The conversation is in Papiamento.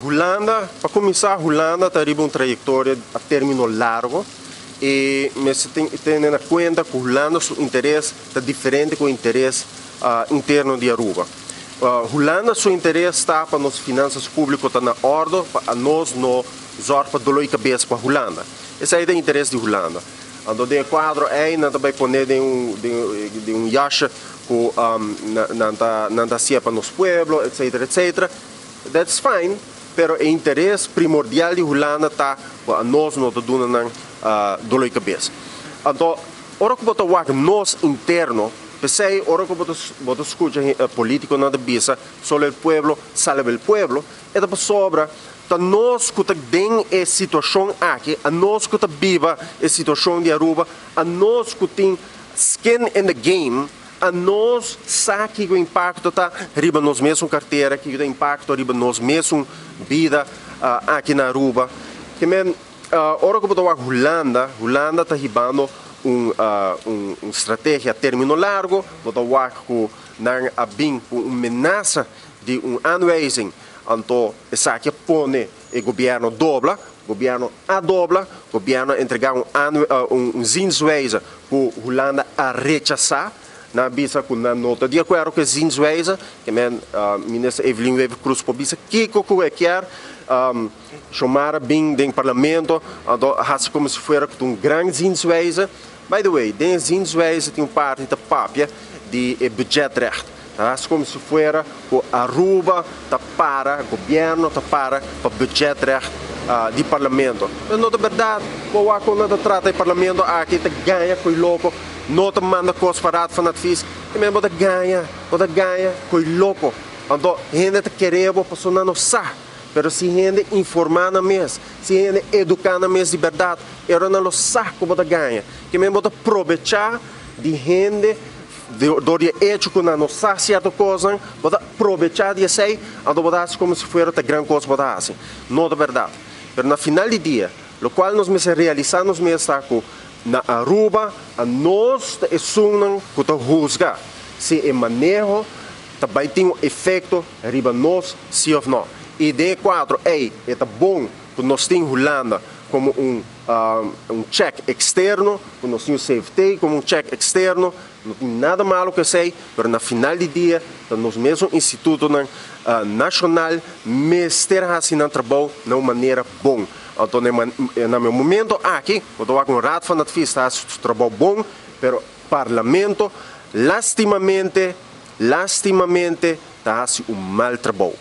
Hulanda, pa cuminsa, Hulanda ta riba un trayectoria a termino largo y mester tene na cuenta cu Hulanda su interes ta diferente cu interes interno di Aruba. Hulanda su interes ta pa nos finanzas publico ta na ordo pa nos no zorg pa dolor y cabes pa Hulanda. Esey ta interes di Hulanda. Anto den e cuadro ey nan ta bay pone den un yashe cu nan ta hacié pa nos pueblo, etcetera, etcetera. That's fine, pero e interes primordial di Hulanda ta cu anos no ta duna nan dolor di cabes. Anto, ora cu bo ta wak nos interno, p'esey ora cu bo ta scucha politiconan ta bisa solo el pueblo salva el pueblo, e ta pasobra ta nos cu ta den e situacion aki, anos cu ta biba e situacion di Aruba, anos cu tin skin in the game. A nos sa kiko impakto ta riba nos mesun kartera, kiko ta impakto riba nos mesun bida aki na Aruba. Ke men ora ku bo ta wak Hulanda, Hulanda ta hibando un un strategia a termino largo, bo ta wak ku nan a bin ku un menasa di un aanwijzing, anto esaki a pone e gobierno dobla, gobierno a dobla, gobierno a entrega un un zienswijze ku Hulanda a rechasá. Nan a bisa ku nan no ta di akuerdo ku e zienswijze. Ke men Minister Evelyn Wever-Croes por bisa kiko ku e kier. Xiomara bin den parlamento anto a hasi komo si fuera ku ta un gran zienswijze. By the way, den e zienswijze tin un parti ta papia di e budgetrecht. Ta hasi komo si fuera ku Aruba ta para, gobierno ta para pa budgetrecht di parlamento. Pero no ta berdad. Bo wak kon nan ta trata e parlamento aki, ta gaña koe loko, no ta manda kos pa Raad van Advies. E men bo ta gaña, bo ta gaña koe loko. Anto hende ta kere bo pasobra nan no sa. Pero si hende informa nan mes, si hende educa nan mes di berdad, e ora nan lo sa ku bo ta gaña. Ke men bo ta probecha di hende dor di e echo ku nan no sa sierto kosnan, bo ta probecha di esei, anto bo ta hasi komo si fuera ta gran kos bo ta hasi. No ta berdad. Pero na final di dia, lokual nos mester realisa nos mes ta ku na Aruba anos ta esunnan ku ta husga si e maneho ta bai tin un efekto riba nos si òf no. I den e kuadro ei e ta bon ku nos tin Hulanda komo un un chèk eksterno, ku nos tin un CFT komo un chèk eksterno, no tin nada malo ku esei, pero na final di dia ta nos mesun institutonan nashonal mester hasi nan trabou na un manera bon. Anto na e momento aki bo ta wak un Raad van Advies ta hasi su trabou bon, pero Parlamento lastimamente, lastimamente ta hasi un mal trabou.